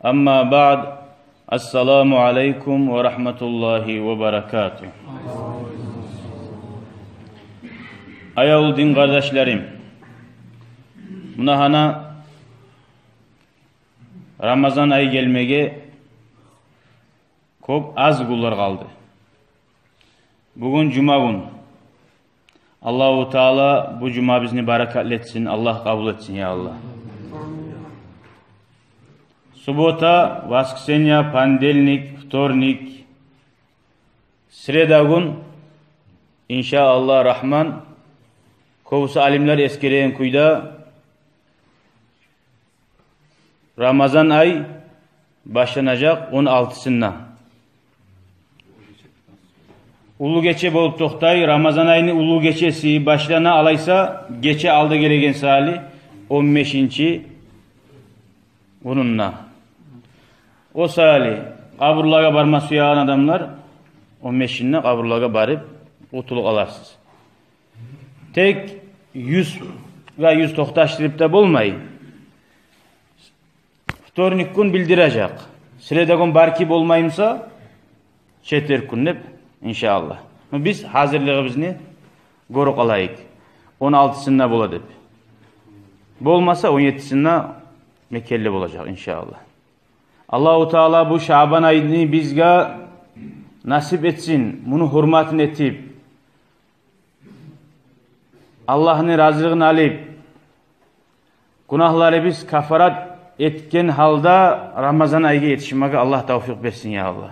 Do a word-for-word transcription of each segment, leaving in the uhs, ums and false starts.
Амма баъд. Ассаламу алейкум ва рагьматуллагьи ва баракатугь. Аявлу дин къардашларым, муна гьана Рамазан ай гелмеге кёп аз гюнлер къалды. Бугюн жума гюн. Аллагьу Таала бу жумабызны баракатлы этсин, Аллагь къабул этсин, я Аллагь. Суббота, воскресенье, понедельник, вторник, среда гюн, иншааллагь рагьман, кёбюсю алимлер эсгереген кюйде, Рамазан ай башланажакъ он алтысында. Уллу гече болуп токътай, Рамазан айны уллу гечеси башлана, алайса, гече алда гелеген саялы, он бешинчи гюнюнде. О саялы къабурлагъа барма сюеген адамлар, он бешинде къабурлагъа барып къутулуп къаларсыз. Тек юз ва юз токъташдырып да болмай. Вторник гюн билдирежек. Среда гюн барки болмаймыса, четверг гюн деп, иншааллагь. Ну, биз гьазирлигибизни гёрюп къалайыкъ. Он алтысында бола деп. Болмаса, он еттисинде мекенли болажакъ, иншааллагь. Аллагьу Таала бу Шаъбан айны бизге насип этсин, муну гьюрматын этип, Аллагьны разилигин алып, гюнагьларыбыз кафарат этген гьалда Рамазан айгъа етишмеге Аллагь тавфикъ берсин, я Аллагь.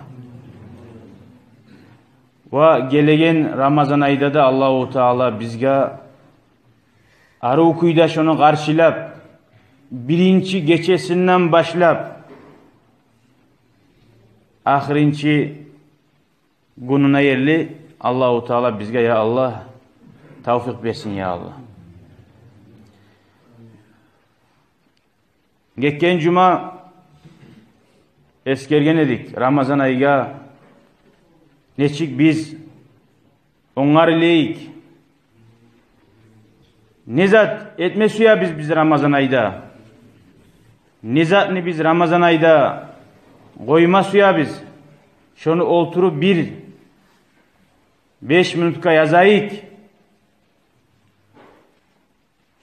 Ва гелеген Рамазан айда да Аллагьу Таала бизге арив кюйде шону къаршылап, биринчи гечесинден башлап, ахырынчы гюнюне ерли Аллагьу Таала бизге, я Аллагь, тавфикъ берсин, я Аллагь. Гетген жума эсгерген эдик, Рамазан айгъа нечик биз онгарылайыкъ. Не зат этме сюебиз биз Рамазан айда? Не затны биз Рамазан айда къойма сюебиз? Шону олтуруп бир беш минутгъа язайыкъ.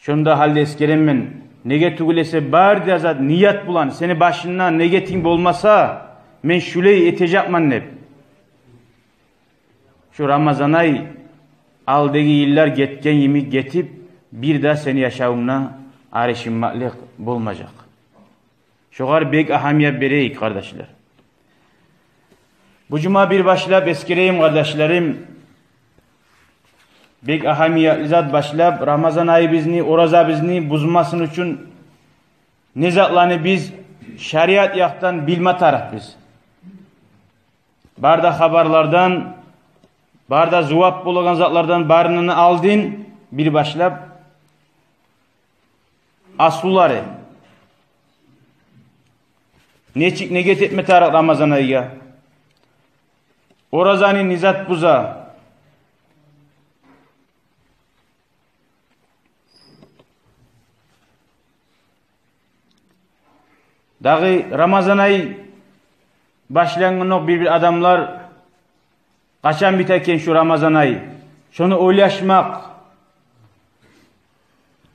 Шонда гьали эсгеремен, неге тюгюл эсе, бары да зат ният булан, сени башынгда ниятынг болмаса, мен шулай этежекмен деп. Шу Рамазан ай алдагъы йыллар гетген йимик гетип, бир де сени яшавунгда арышынмакълыкъ болмажакъ. Шогъар бек агьамият берейик, къардашлар. Бу жума бир башлап эсгерейим, къардашларым, бек агьамиятлы зат башлап, Рамазан айыбызны, оразабызны бузмасын учун не затланы биз шариат якъдан билме тарыкъбыз. Бары да хабарлардан, бары да зувап болагъан затлардан барындан алдын бир башлап, аслулары. Нечик ният этме тарыкъ Рамазан айгъа? Оразаны не зат буза? Дагъы Рамазан ай башлангъандокъ бир-бир адамлар къачан бите экен шу Рамазан ай? Шону ойлашмакъ.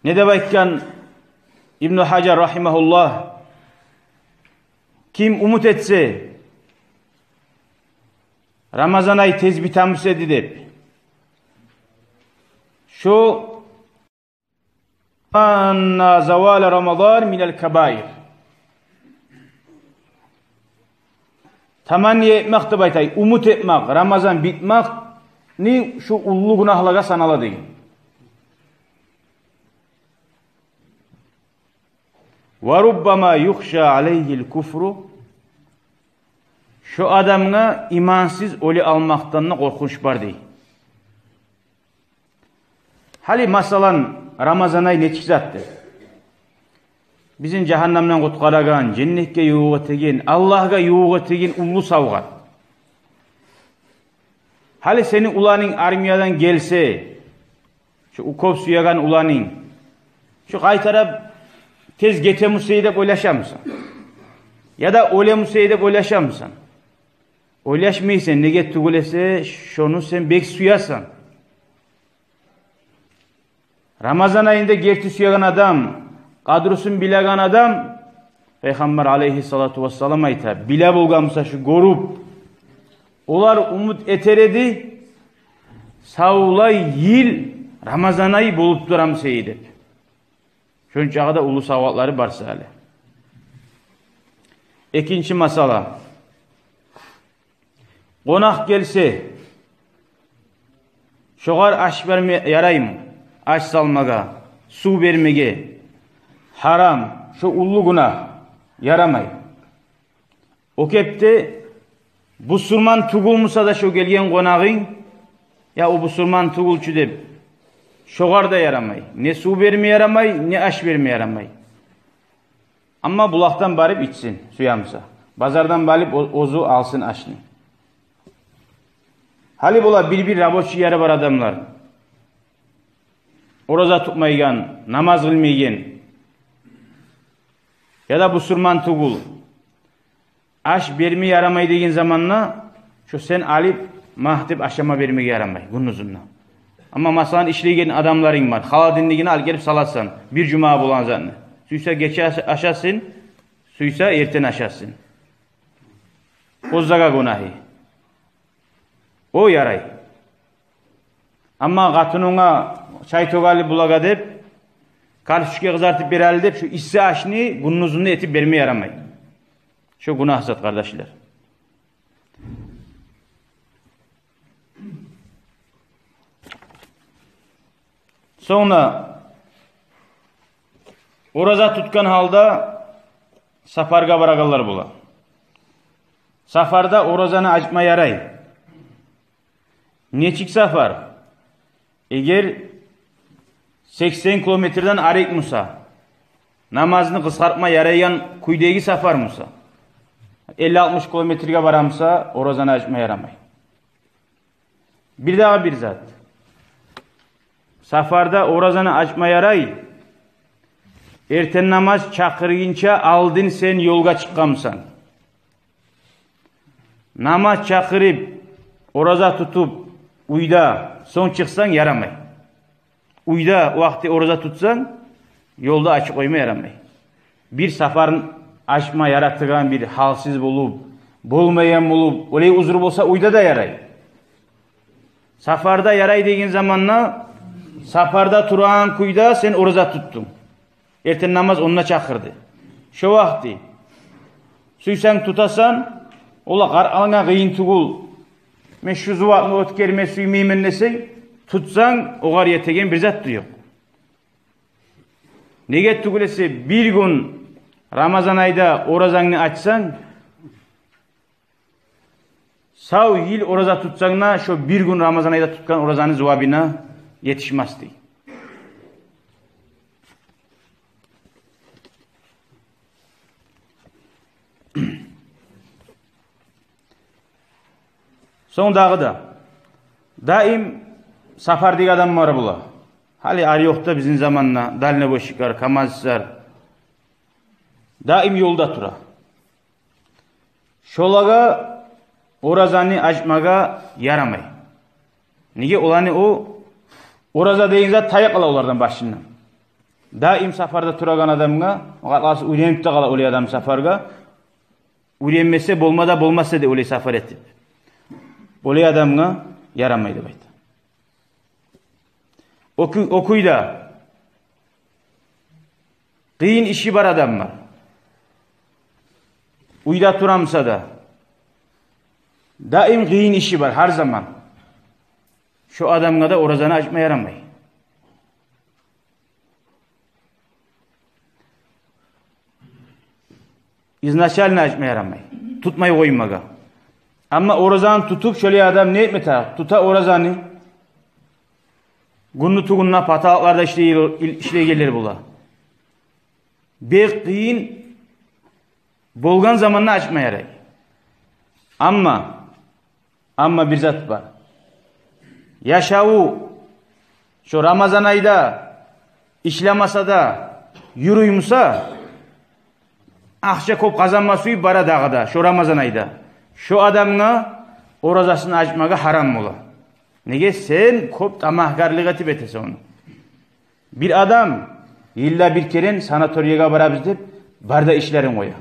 Не деп айтгъан Ибну Гьажар рагьимагьуллагь? Ким умут этсе, Рамазан ай тез битемис эди деп. Шо анна завала Рамадан минал кабаир. Таманни этмек деп айтай, умут этмек, Рамазан битмекни шу уллу гюнагьлагъа санала деген. Ва руббама юхша алайгьил куфру. Шо адамгъа имансыз оьле алмакъдан да къоркъунч бар дей. Гьали, масала, Рамазан ай нечик затдыр? Бизин жагьаннамдан къутгъарагъан, женнетге ювукъ этеген, Аллагьгъа ювукъ этеген уллу савгъат. Гьали сени уланынг армиядан гелсе, шо кёп сюеген уланынг, шо къайтарып тез гетемис эди деп ойлашамысан? Яда оьлемусе деп ойлашамысан? Ойлашмайсан, неге тюгюл эсе, шону сен бек сюесен. Рамазан айында герти сюеген адам, къадрусун билеген адам, Пайхаммар алейгьиссалату вассалам айта, биле болгъан буса шу гёрюп, олар умут этер эди, савлай йыл Рамазан ай болуп турамыса деп. Шончакъы да уллу савгъатлары бар сали. Экинчи масъала. Къонакъ гелсе, шогъар аш берме яраймы? Аш салмагъа, сув бермеге. Гьарам, шо уллу гюнагь, ярамай. О кепде бусурман тюгюл буса да шо гелген къонагъынг, я о бусурман тюгюл чю деп, шогъар да ярамай. Не сув берме ярамай, не аш берме ярамай. Амма булакъдан барып ичсин, сюемусе. Базардан барып о-, оьзю алсын ашны. Гьали бола бир-бир рабочий ери бар адамлар. Ораза тутмайгъан, намаз къылмайгъан, яда бусурман тюгюл. Аш берме ярамай деген заманда, шо сен алып, магь деп ашама бермеге ярамай гюндюзюнде. Амма, масала, ишлейген адамларынг бар, холодильнигине алып гелип саласан бир жума болгъан затны. Сюйсе гече аша-, ашасын, сюйсе эртен ашасын. Оьзюне гюнагьы. О ярай. Амма къатынынга чай тёгели булагъа деп, картошка къызартып берели деп, шо исси ашны гюндюзюнде этип берме ярамай. Шо гюнагь зат, къардашлар. Сонг да ораза тутгъан гьалда сапаргъа барагъанлар бола. Сапарда оразаны ачма ярай. Нечик сапар? Эгер сексен километрден арек буса, намазны къысгъартма ярайгъан кюйдеги сапар буса, элли-алтмыш километрге бара буса, оразаны ачма ярамай. Бирдагъы бир зат. Сапарда оразаны ачма ярай, эртен намаз чакъыргъынча алдын сен ёлгъа чыкъгъан бусанг. Намаз чакъырып, ораза тутуп, уьйде, сонг чыкъсанг, ярамай. Уьйде вакъти ораза тутсанг, ёлда ачып къойма ярамай. Бир сапарын ачма яратагъан бир гьалсыз болуп, болмайгъан болуп, олай узру болса, уьйде де ярай. Сапарда ярай деген заманда, сапарда турагъан кюйде сен ораза тутдунг. Эртен намаз онда чакъырды. Шо вакъти сюйсенг тутасан, ола къаркъарангъа къыйын тюгюл. Мен шу зувапны оьтгерме сюймеймен десенг, тутсанг, огъар етеген бир зат да ёкъ. Неге тюгюл эсе, бир гюн Рамазан айда оразангны ачсанг, сав йыл ораза тутсанг да, шо бир гюн Рамазан айда тутгъан оразаны зувабына етишмес, дей. Сонг дагъы да, даим сапардагъы адамлар бола. Гьали арекъда бизин заманда дальнобойщиклар, камазчылар даим ёлда тура. Шолагъа оразаны ачмагъа ярамай. Неге? Оланы о ораза деген зат тая къала олардан башындан. Даим сапарда турагъан адамгъа, о къатлагъасы уьйренип де къала олай адам сапаргъа. Уьйренмесе болма да болмас эди олай сапар этип. Олай адамгъа ярамай деп айта. О кю-, о кюйде къыйын иши бар адам бар. Уьйде тура буса да, даим къыйын иши бар, гьар заман. Шо адамгъа да оразаны ачма ярамай. Изначально ачма ярамай. Тутмай къоймагъа. Амма оразаны тутуп, шолай адам не этме тарыкъ? Тута оразаны. Гюнню тюгюнде паталыкъларда ишлей-, ишлейгенлер бола. Бек къыйын болгъан заманда ачма ярай. Амма Амма бир зат бар. Яшаву шо Рамазан айда ишлемесе де юрюй буса, Акъча кёп къазанма сююп бара дагъы да шо Рамазан айда. Шо адамгъа оразасын ачмагъа гьарам бола. Неге? Сен кёп тамагьгъарлыкъ этип этесен ону. Бир адам йылда бир керен санаториягъа барабыз деп, бар да ишлерин къоя.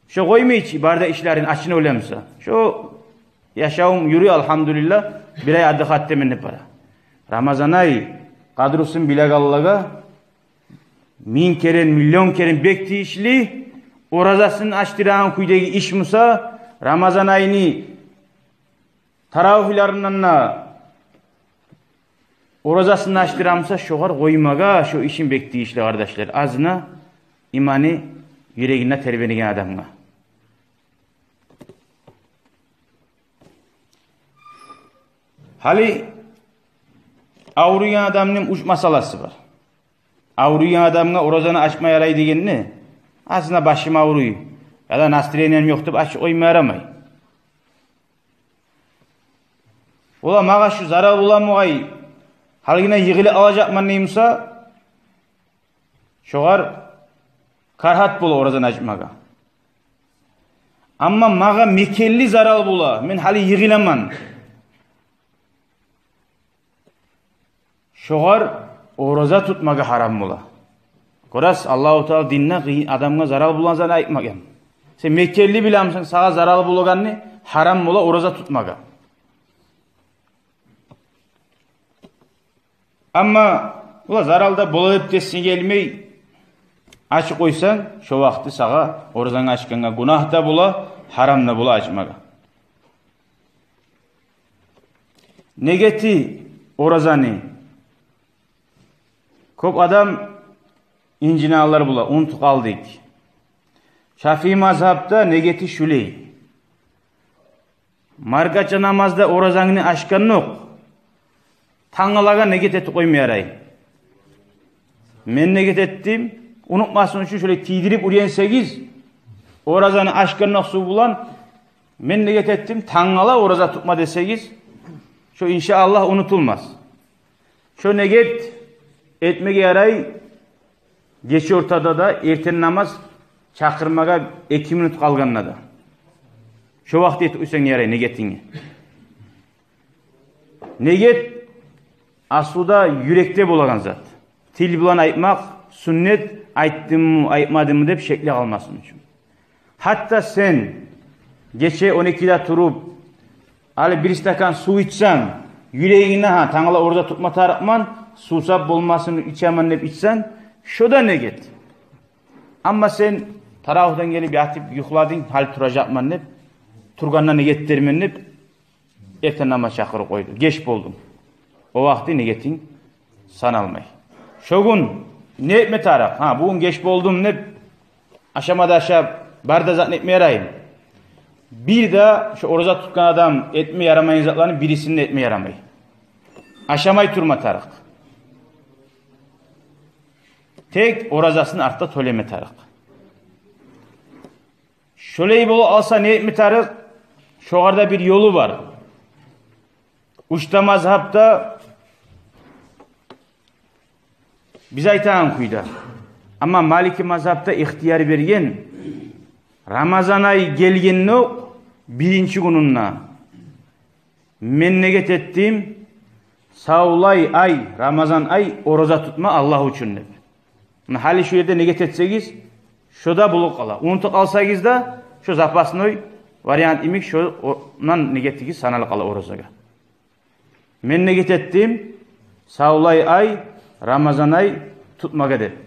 Шо къоймай чы бар да ишлерин, ачын ойлай буса. Шо яшавум юрюй, алгьамдулиллагь, бир ай отдыхать этемен деп бара. Рамазан ай къадрусун билегенлеге минг керен, миллион керен бек тийишли. Оразасын ачдырагъан кюйдеги иш буса, Рамазан айны таравигьлеринден де оразасын ачдыра буса, шогъар къоймагъа шо ишин бек тийишли, къардашлар. Азына иманы юрегинде тербенеген адамгъа. Гьали авруйгъан адамны уьч масъаласы бар. Авруйгъан адамгъа оразаны ачма ярай дегенни, азына башым авруй, яда настроением ёкъ деп ачып къойма ярамай. Ола магъа шу зарал бола бугъай, гьалигине йыгъылып алажакъман дей буса, шогъар карагьат бола оразаны ачмагъа. Амма магъа мекенли зарал бола, мен гьали йыгъыламан, шогъар ораза тутмагъа гьарам бола. Гёресиз, Аллагьу Таала динде къыйын, адамгъа зарал болагъан затны айтмагъан. Сен мекенли билемисен сагъа зарал болагъанны, гьарам бола ораза тутмагъа. Амма ола зарал да бола деп эсинге гелмей ачып къойсанг, шо вакъти сагъа оразангны ачгъангъа гюнагь да бола, гьарам да бола ачмагъа. Негети оразаны. Кёп адам инжинагъанлар бола, унутуп къалдыкъ. Шафии мазгьапда негети шулай: маркача намазда оразангны ачгъандокъ, тангалагъа негет этип къойма ярай. Мен негет этдим, унутмасын учун шолай тийдирип уьйренсегиз, оразаны ачгъандокъ сув булан, мен негет этдим тангала ораза тутма десегиз, шо, иншааллагь, унутулмас. Шо негет этмеге ярай гече ортада да, эртен намаз чакъырмагъа эки минут къалгъанда да. Шо вакъти этип къойсанг ярай негетингни. Негет аслуда юрекде болагъан зат. Тил булан айтмакъ сюннет, айтдыммы, айтмадыммы деп шекли къалмасын учун. Гьатта сен гече он экиде туруп, гьали бир стакан сув ичсенг, юрегингде: «Гьа, тангала ораза тутма тарыкъман, сувсап болмасын, ичемен», — деп ичсенг, шо да негет. Амма сен таравигьден гелип ятып юхладынг, гьали туражакъман деп, тургъанда негет этермен деп, эртен намаз чакъырып къойду, геч болду. О вакъти негетинг саналмай. Шо гюн не этме тарыкъ? Гьа, бугюн геч болдум деп, ашама да ашап, бар да затны этме ярай. Бир де шо ораза тутгъан адам этме ярамайгъан затланы бирисин де этме ярамай. Ашамай турма тарыкъ. Тек оразасын артда тёлеме тарыкъ. Шолай болуп къалса, не этме тарыкъ? Шогъар да бир ёлу бар. Уьч де мазгьапда биз айтагъан кюйде. Амма Малики мазгьапда ихтияр берген, Рамазан ай гелгендокъ биринчи гюнюнде мен негет этдим савлай ай, Рамазан ай, ораза тутма Аллагь учун деп. Муна гьали шу ерде негет этсегиз, шо да болуп къала. Унутуп къалсагъыз да, шо запасной вариант йимик, шо о-, ондан негетигиз саналып къала оразагъа. Мен негет этдим савлай ай, Рамазан ай тутмагъа деп.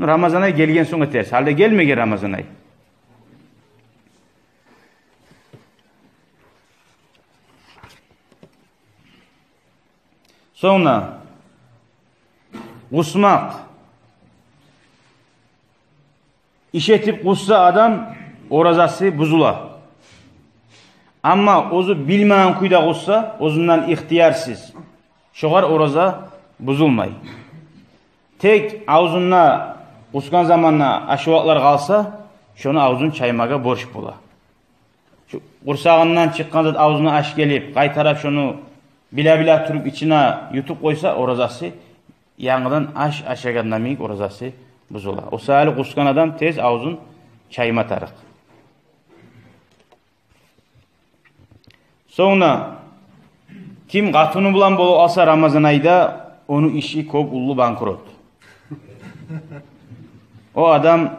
Рамазан ай гелген сонг этерсиз. Гьали де гелмеген Рамазан ай. Сонг къусмакъ. Иш этип къусса адам, оразасы бузула. Амма оьзю билмеген кюйде къусса, оьзюнден ихтиярсыз, шогъар ораза бузулмай. Тек авзунда къусгъан заманда ашавакълар къалса, шону авзун чаймагъа борч бола. Шу къурсагъындан чыкъгъан зат авзуна аш гелип, къайтарып шону биле-биле туруп ичине ютуп къойса, оразасы янгыдан аш ашагъанда йимик оразасы бузула. О саялы къусгъан адам тез авзун чайма тарыкъ. Сонг да ким къатыны булан болуп къалса Рамазан айда, ону иши кёп уллу банкрот. О адам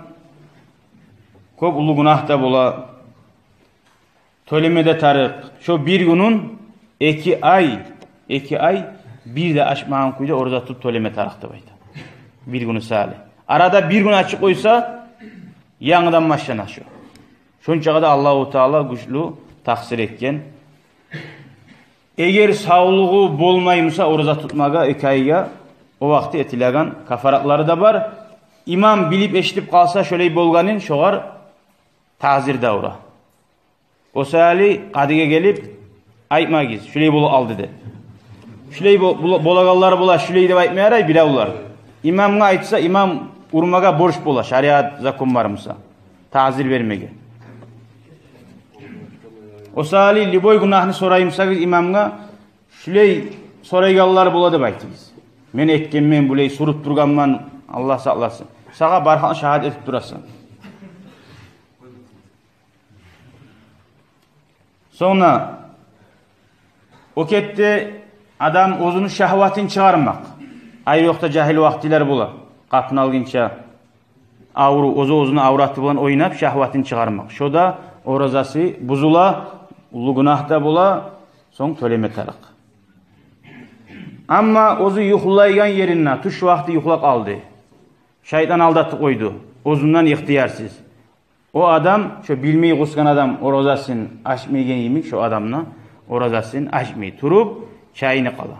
кёп уллу гюнагь да бола, тёлеме де тарыкъ. Шо бир гюнюн эки ай, эки ай бир де ачмагъан кюйде ораза тутуп тёлеме тарыкъ деп айта. Бир гюню саялы. Арада бир гюн ачып къойса, янгыдан башлана шо. Шончагъа да Аллагьу Таала гючлю такъсир этген. Эгер савлугъу болмай буса ораза тутмагъа эки айгъа, о вакъти этилеген кафаратлары да бар. Имам билип, эшитип къалса шолай болгъанын, шогъар тазир де ура. О саялы къадиге гелип айтмагъыз, шулай болуп къалды деп. Шулай бо-, бола-, болагъанлар бола, шулай деп айтма ярай биревлер. Имамгъа айтса, имам урмагъа борч бола, шариат закон бар буса, тазир бермеге. О саялы любой гюнагьны сорай бусагъыз имамгъа, шулай сорайгъанлар бола деп айтыгъыз. Мен этгенмен, булай суруп тургъанман, Аллагь сакъласын. Сагъа бархан шагьат этип турасан. Сонг да о кепде адам оьзюню шагьватын чыгъармакъ. Айрокъда жагьил вакътилер бола. Къатын алгъынча авру, оьзю оьзюню авраты булан ойнап, шагьватын чыгъармакъ. Шо да оразасы бузула, уллу гюнагь да бола, сонг тёлеме тарыкъ. Амма оьзю юхлайгъан еринде, тюш вакъти юхлап къалды. Шайтан алдатып къойду. Оьзюнден ихтиярсыз. О адам, шо билмей къусгъан адам оразасын ачмайгъан йимик, шо адам да оразасын ачмай туруп, чайынып къала.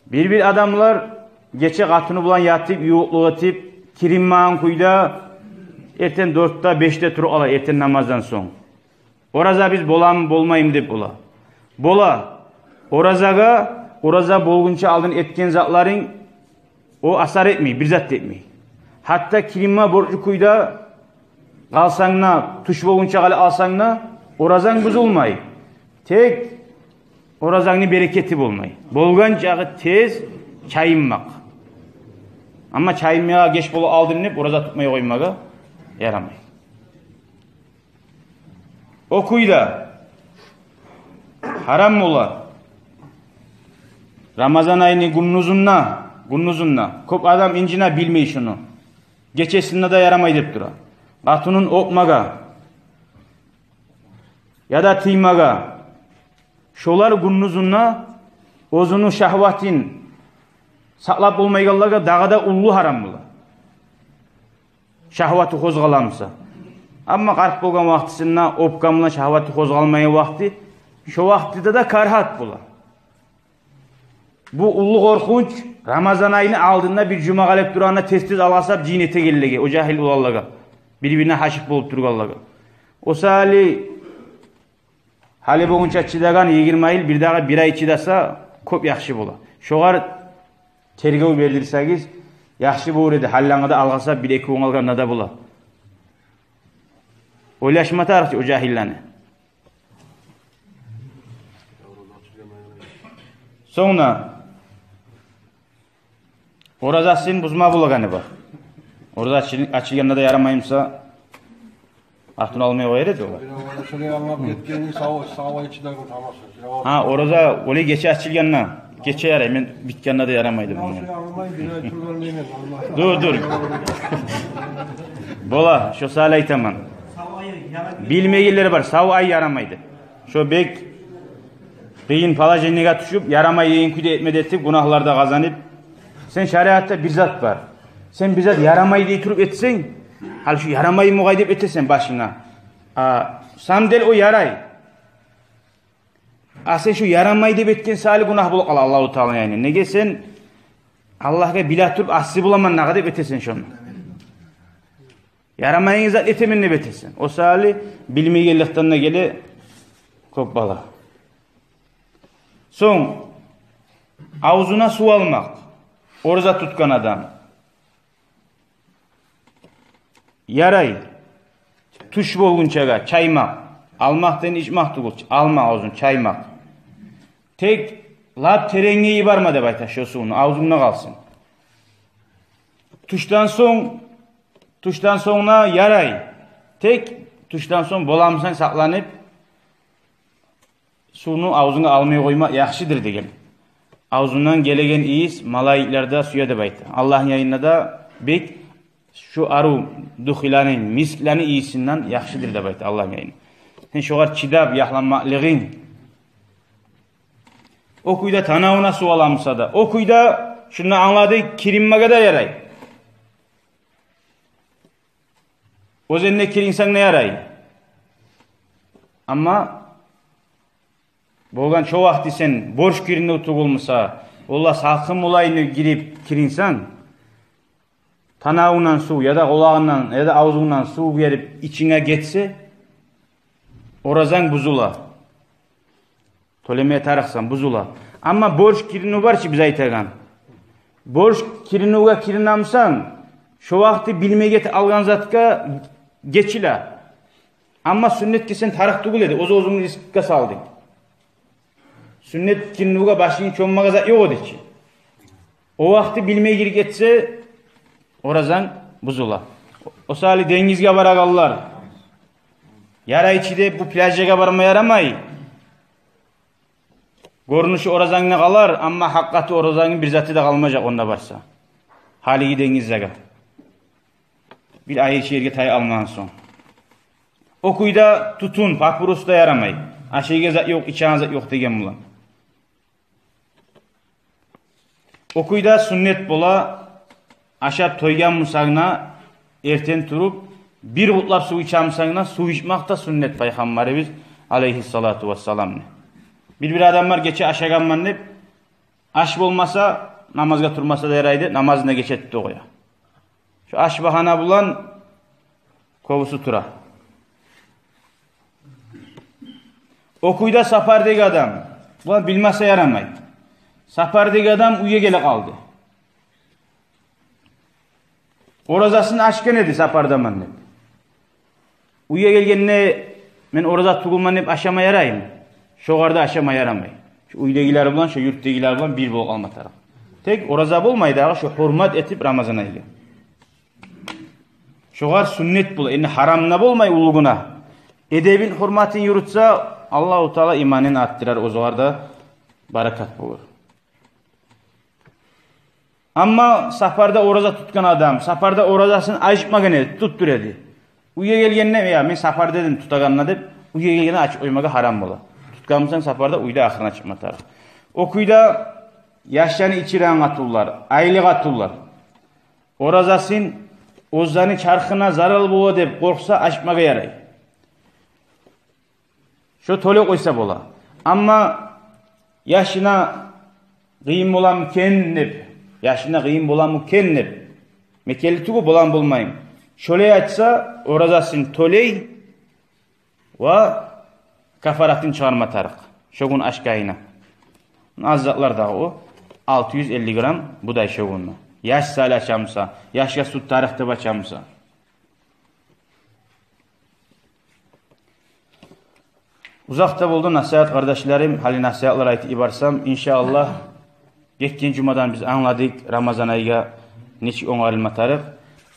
Бир-бир адамлар гече къатыны булан ятып, ювукълукъ этип, киринмеген кюйде эртен дёртде, бешде туруп къала, эртен намаздан сонг. Оразабыз боламы, болмаймы деп бола. Бола. Оразагъа, ораза болгъунча алдын этген затларынг о асар этмей, бир зат да этмей. Гьатта киринме борчлу кюйде къалсанг да, тюш болгъунча къалып къалсанг да, оразанг бузулмай. Тек оразангны берекети болмай. Болгъан чакъы тез чайынмакъ. Амма чайынмагъа геч болуп къалдым деп ораза тутмай къоймагъа ярамай. О кюйде гьарам бола. Рамазан айны гюндюзюнде, гюндюзюнде кёп адам инжине, билмей шуну. Гечесинде де ярамай деп тура. Къатынын оьпмеге яда тиймеге. Шолар гюндюзюнде оьзюню шагьватын сакълап болмайгъанлагъа дагъы да уллу гьарам бола. Шагьваты къозгъала буса. Амма къарт болгъан вакътисинде, оьпген булан шагьваты къозгъалмайгъан вакъти, шо вакътиде де карагьат бола. Бу уллу къоркъунч Рамазан айны алдында бир жума къалып турагъанда тез-тез алгъасап жыйын этегенлеге, о жагьил уланлагъа, бир-бирине гьашыкъ болуп тургъанлагъа. О саялы гьали болгъунча чыдагъан йигирма йыл, бирдагъы бир ай чыдаса, кёп яхшы бола. Шогъар тергев бердирсегиз, яхшы болур эди. Гьаллангъа да алгъасап, бир-эки гюн къалгъанда да бола. Ойлашма тарыкъ чы о жагьиллени. Сонг да оразасын бузма болагъаны бар. Ораза ачыл-, ачылгъанда да ярамай буса, къатын алмай къояр эди олар. Бир авара шолай англап гетгенин сав, сав ай чыдагъын тамаша. Гьа, ораза олай гече ачылгъанда, гече ярай, мен битгенде де ярамай деп. Шолай англап, бир ай тургъан деймен, англап. Дур, дур. Бола, шо саялы айтаман. Билмейгенлер бар, сав ай ярамай деп. Шо бек къыйын положениеге тюшюп, ярамай деген кюйде этме де этип, гюнагьлар да къазанып. Сен шариатда бир зат бар. Сен бир зат ярамай дей туруп этсенг, гьали шо ярамай мугъай деп этесен башынга. А сам дел о ярай. А сен шо ярамай деп этген саялы гюнагь болуп къала Аллагьу Тааланы янында. Неге сен Аллагьгъа биле туруп, аси боламан дагъы деп этесен шону. Ярамайгъан зат этемен деп этесен. О саялы билмейгенликден де геле кёп бала. Сонг авзуна сув алмакъ. Ораза тутгъан адам. Ярай. Тюш болгъунчагъа чаймакъ. Алмакъ деген ичмакъ тюгюл, алма авзун, чаймакъ. Тек лап теренге йиберме деп айта шо сувну, авзунгда къалсын. Тюшден сонг, тюшден сонг да ярай. Тек тюшден сонг боламысан сакъланып, сувну авзунга алмай къоймакъ яхшыдыр деген. Авзундан гелеген ийис малайиклер де сюе деп айта. Аллагьны янында да бек шу арив духиланы, мисклени ийисинден яхшыдыр деп айта Аллагьны янында. Сен шогъар чыдап яхланмакълыгъынг. О кюйде танавуна сув аламыса да, о кюйде шунда англадыкъ, киринмеге де ярай. Оьзенде киринсенг де ярай. Амма болгъан шо вакъти сен борч киринив тюгюлмюсе, олла салкъын болайын деп гирип киринсенг, танавунгдан сув, яда къулагъынгдан, яда авзунгдан сув гелип ичинге гетсе, оразанг бузула. Тёлемеге тарыкъсан, бузула. Амма борч киринив бар чы биз айтагъан. Борч киринивге киринемисен, шо вакъти билмей гетип алгъан затгъа гечиле. Амма сюннетге сен тарыкъ тюгюл эди, оьз-оьзюнгню рискге салдынг. Сюннет киринивге башынгны чоммагъа зат ёкъ эди чи. О вакъти билмей гирип гетсе, оразанг бузула. О саялы денгизге барагъанлар, ярай чы деп, бу пляжгъа барма ярамай. Гёрюнюшю оразангда къалар, амма гьакъыкъаты оразангны бир заты да къалмажакъ онда барса. Гьалиги денгиздеги. Бир айрыча ерге тая алмагъан сонг. О кюйде тютюн, папирос да ярамай. Ашайгъан зат ёкъ, ичеген зат ёкъ деген булан. О кюйде сюннет бола, ашап тойгъан бусанг да, эртен туруп, бир къутлап сув ичемисен де, сув ичмек де сюннет Пайхаммарыбыз алайгьиссалату вассаламны. Бир-бир адамлар гече ашагъанман деп, аш болмаса, намазгъа турмаса да ярай деп, намазын да гече тутуп къоя. Шо аш багьана булан кёбюсю тура. О кюйде сапардагъы адам, булар билмесе ярамай. Сапардагъы адам уьйге геле къалды. Оразасын ачгъан эди сапардаман деп. Уьйге гелгенде, мен ораза тюгюлмен деп ашама яраймы? Шогъар да ашама ярамай. Шо уьйдегилер булан, шо юртдагъылар булан бир болуп къалма тарыкъ. Тек ораза болмай дагъы, шо гьюрмет этип Рамазан айгъа. Шогъар сюннет бола, энни гьарам да болмай уллу гюнагь. Эдебин, гьюрметин юрютсе, Аллагьу Таала иманын артдырар, оьзюгер де баракат болур. Амма сапарда ораза тутгъан адам, сапарда оразасын ачмагъан эди, тутуп тура эди. Уьйге гелгенде, я, мен сапарда эдим тутагъанда деп, уьйге гелгенде ачып къоймагъа гьарам бола. Тутгъан бусанг сапарда, уьйде ахырына чыкъма тарыкъ. О кюйде яшланы ичиреген къатынлар, айлы къатынлар. Оразасын оьзлени чархына зарал бола деп къоркъса, ачмагъа ярай. Шо тёлей къойса бола. Амма яшына къыйын боламы экен деп, яшына къыйын боламы экен деп, мекенли тюгюл, боламы болмаймы, шолай ачса, оразасын тёлей ва кафаратын чыгъарма тарыкъ шо гюн ачгъанына. Аз затлар дагъы о, алты юз элли грамм будай шо гюнню. Яш саялы ачамыса, яшгъа сют тарыкъ деп ачамыса. Узакъ да болду насигьат, къардашларым, гьали насигьатлар айтып йиберсем, иншааллагь, гетген жумадан биз англадыкъ Рамазан айгъа нечик онгарылма тарыкъ.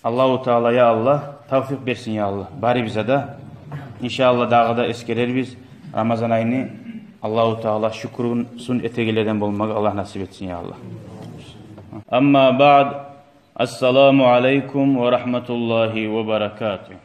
Аллагьу Таала, я Аллагь, тавфикъ берсин, я Аллагь, барыбызгъа да. Иншааллагь, дагъы да эсгерербиз Рамазан айны. Аллагьу Таала шюкюрюн этегенлерден болмагъа Аллагь насип этсин, я Аллагь. Амма баъд, ассаламу алейкум ва рагьматуллагьи ва баракатугь.